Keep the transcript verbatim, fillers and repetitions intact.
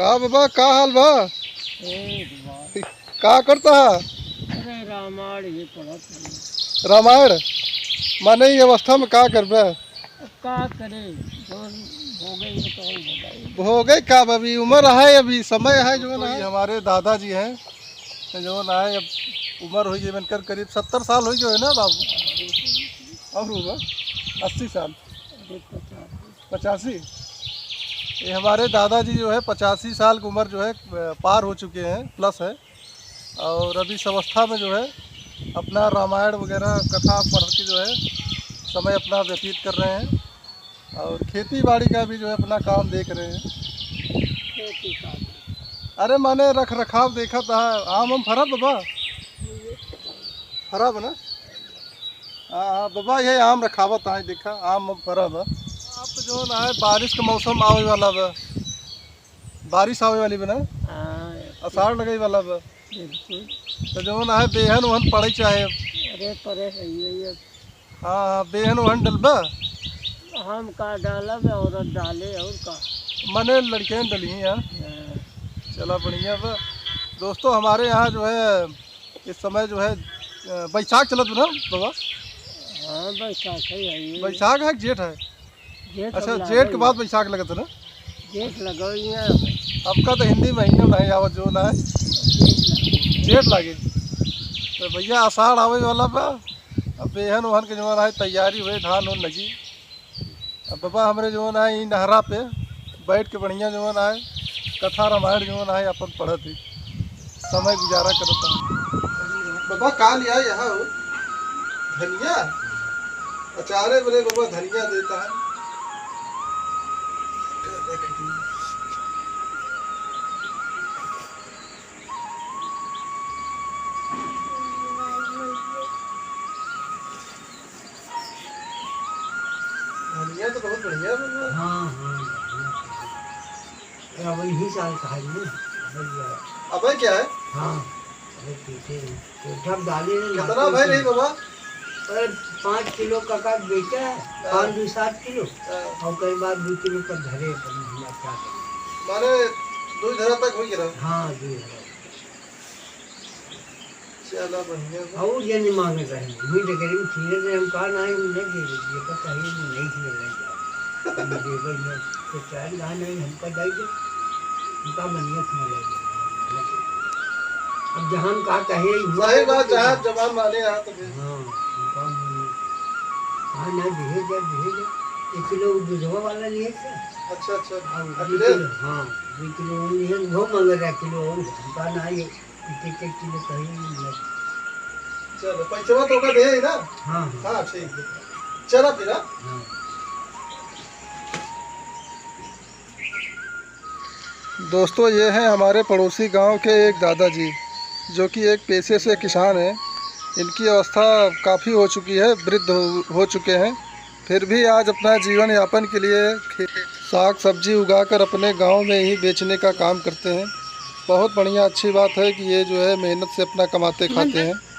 का बाबा, का हाल बा? ठीक बा। का करता है? अरे, रामायण ही पढ़त हई। रामायण? माने, ये अवस्था में का करबे? अब का करे, जौन हो गई, वो तो हो गई। हो गई का बाबी, उम्र है, अभी समय है, जो कोई ना है। हमारे दादाजी हैं, जौन आए, अब उम्र होइ गई, इनकर करीब सत्तर साल होइ गए ना बाबू, और होगा अस्सी साल, पचासी। ये हमारे दादाजी जो है, पचासी साल की उम्र जो है, पार हो चुके हैं, प्लस है, और अभी इस अवस्था में जो है, अपना रामायण वगैरह कथा पढ़ के जो है, समय अपना व्यतीत कर रहे हैं। और खेती बाड़ी का भी जो है अपना काम देख रहे हैं। खेती का। अरे माने रख रखाव देखत है, आम हम फरब बा? फरब ना? हाँ, हाँ, बाबा, ये आम रखावत है, देखा, आम हम फरब है। आप जो ना है, बारिश का मौसम आवे वाला बा, बारिश आवे वाली बा ना? हाँ। आषाढ़ लगे वाला बा। बिल्कुल। तो जो ना है, बेहन वहन पड़े चाहे। अरे, पड़े है, ये, ये हाँ, हाँ, बेहन ओहन डलबा? हम का डालब, औरत डाले, और का? मने लड़कियाँ डली हैं। हाँ। चला, बढ़िया बा। दोस्तों, हमारे यहाँ जो है, इस समय जो है, अ, बैसाख चलत बा ना, बाबा? हाँ, बैसाख है, है ये। बैसाख है कि जेठ है? जेठ अच्छा, अब जेठ के लागल बाद बा। बैसाख लगत है ना? जेठ लगल है। अब का तो हिंदी महीना नहीं आवत, जो ना है। जेठ लगल। जेठ लागे। तो भैया, आषाढ़ आवे वाला बा। अब बेहन ओहन के जवन है, तैयारी हुए, धान ओन लगी। अब बाबा हमरे जवन है, ई नहरा पे बैठ के बढ़िया जवन है, कथा रामायण जवन है, अपन पढ़त ही समय गुजारा करत है। बाबा, का लिया यहाँ हो? धनिया? अचारे बोले बाबा, धनिया देता है। धनिया तो बहुत बढ़िया बा। हाँ, हाँ, बढ़िया। अब यही साल का है ना, अबे क्या है? अबे क्या है? हाँ, अबे पीछे तो सब डाले नहीं, कितना लाते भाई थे। रही बाबा? अरे, पाँच किलो का का बेचा है, हाँ। पाँच दो सात किलो, हाँ। और कई बार दो किलो का धरे अपन, हम क्या करें? माने दो धरा तक हो गया? हाँ, दो धरा। चला बढ़िया बा। और ये नहीं मांगे रहे, वही डगरी में खीरे से हम कहा, "नहीं, हम नहीं दे देंगे, ये तो कहिए, हम नहीं खीरे ले जाओ। हम देवे में तो चाहे ना, नहीं, हमका दे दे, हमका मनिया खीरे ले जाओ।" अब जहाँ हम कहा कहे, सही बात, जहाँ जवान माने यहाँ तो फिर। हाँ, हमका मनिया। हाँ, नहीं, दिए दे, दिए दे। एक किलो दूधवा वाला लिए थे। अच्छा, अच्छा। हाँ, दो अखिलेश? किलो, हाँ, दो किलो वो लिए, वो मांगे रहा किलो, वो हमका ना ये एक एक किलो कहीं नहीं। चलो, पैसवा तो ओका दे ही ना? हाँ, हाँ। हाँ, ठीक है। चला फिर, हाँ? हाँ। दोस्तों, ये हैं हमारे पड़ोसी गांव के एक दादाजी, जो कि एक पेशे से किसान हैं। इनकी अवस्था काफ़ी हो चुकी है, वृद्ध हो, हो चुके हैं। फिर भी आज अपना जीवन यापन के लिए खे-, साग सब्जी उगाकर अपने गांव में ही बेचने का काम करते हैं। बहुत बढ़िया, अच्छी बात है कि ये जो है मेहनत से अपना कमाते खाते हैं।